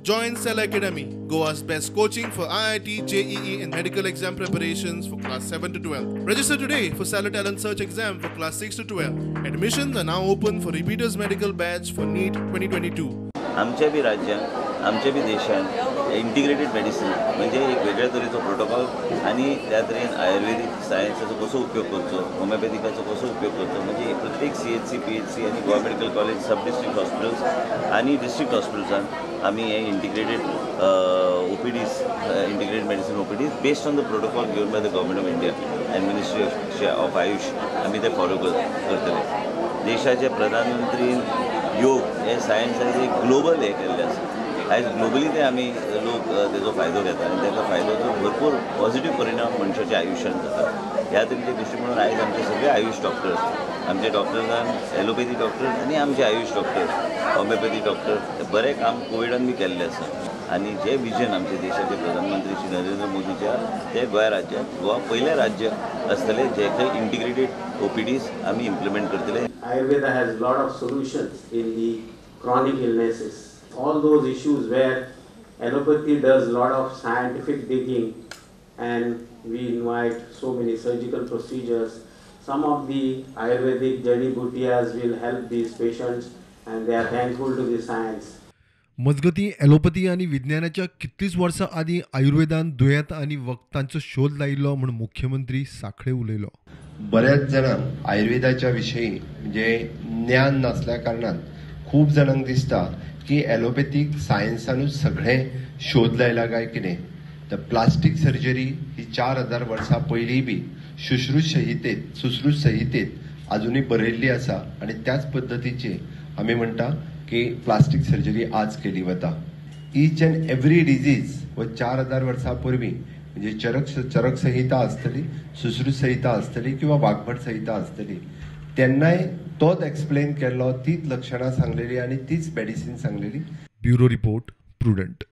Join Cell Academy, Goa's best coaching for IIT, JEE, and medical exam preparations for class 7 to 12. Register today for Stellar Talent Search exam for class 6 to 12. Admissions are now open for repeaters medical batch for NEET 2022. आमच्या बी राज्यांत, आमच्या बी देशांत integrated medicine म्हणजे एक वेगळ्या तरेचो protocol आनी त्या तरेन आयुर्वेदीक सायन्साचो कसो उपयोग करचो, होमिओपॅथिकाचो कसो उपयोग करचो, म्हणजे प्रत्येक सीएचसी, पीएचसी आनी Goa medical college, sub district hospitals आनी डिस्ट्रिक्ट हॉस्पिटल्सान आमी हे integrated OPDs, integrated medicine OPDs based on the protocol given by the government of India and ministry of AYUSH आमी ते फॉलो करतले. देशाचे प्रधानमंत्री योग हे सायन्स आयज एक ग्लोबल हें केल्लें आसा. आयज ग्लोबली ते आमी लोक तेजो फायदो घेता आनी तेका फायद्याचो भरपूर पॉझिटीव परिणाम मनशाच्या आयुश्यांत जाता. ह्या तरेचे दृश्टिकोनान आयज आमचे सगळे आयुश डॉक्टर्स, आमचे डॉक्टर्सान एलोपॅथी डॉक्टर्स आनी आमचे आयुश डॉक्टर्स, होमिओपॅथी डॉक्टर बरें काम कोविडान बी केल्लें आसा. आनी जे विजन आमचे देशाचे प्रधानमंत्री श्री नरेंद्र मोदीच्या ते गोंय राज्यांत, गोवा पयलें राज्य आसतलें जे खंय इंटिग्रेटेड ओपीडीज आमी इम्प्लिमेंट करतले. Ayurveda has lot of solutions in the chronic illnesses. All those issues where allopathy does lot of scientific digging and we invite so many surgical procedures. Some of the Ayurvedic jadi butiyas will help these patients and they are thankful to the science. मजगतीं allopathy आनी विज्ञानाच्या कितलींच वर्सां आदीं आयुर्वेदान दुयेंत आनी वखदांचो शोध लायिल्लो म्हूण मुख्यमंत्री साखळे उलयलो. बऱ्याच जाणांक आयुर्वेदाच्या विशयी म्हणजे ज्ञान नासल्या कारणान खूब जाणांक दिसता की एलोपॅथीक सायन्सानूच सगळें शोध लायला काय कितें. तर प्लास्टीक सर्जरी ही 4000 वर्सां पयलीं बी सुश्रुत संहितेत आजुनूय बरयल्ली आसा आनी त्याच पद्दतीची आमी म्हणटा की प्लास्टीक सर्जरी आज केली वता. इच अँड एवरी डिजीज हो 4000 वर्सां पूर्वी म्हणजे चरक संहिता आसतली, सुश्रुत संहिता आसतली किंवा वाग्भट संहिता आसतली, तेन्नाय तोच एक्सप्लेन केल्लो, तीच लक्षणां सांगलेली आनी तीच मेडिसीन सांगलेली. Bureau report, Prudent.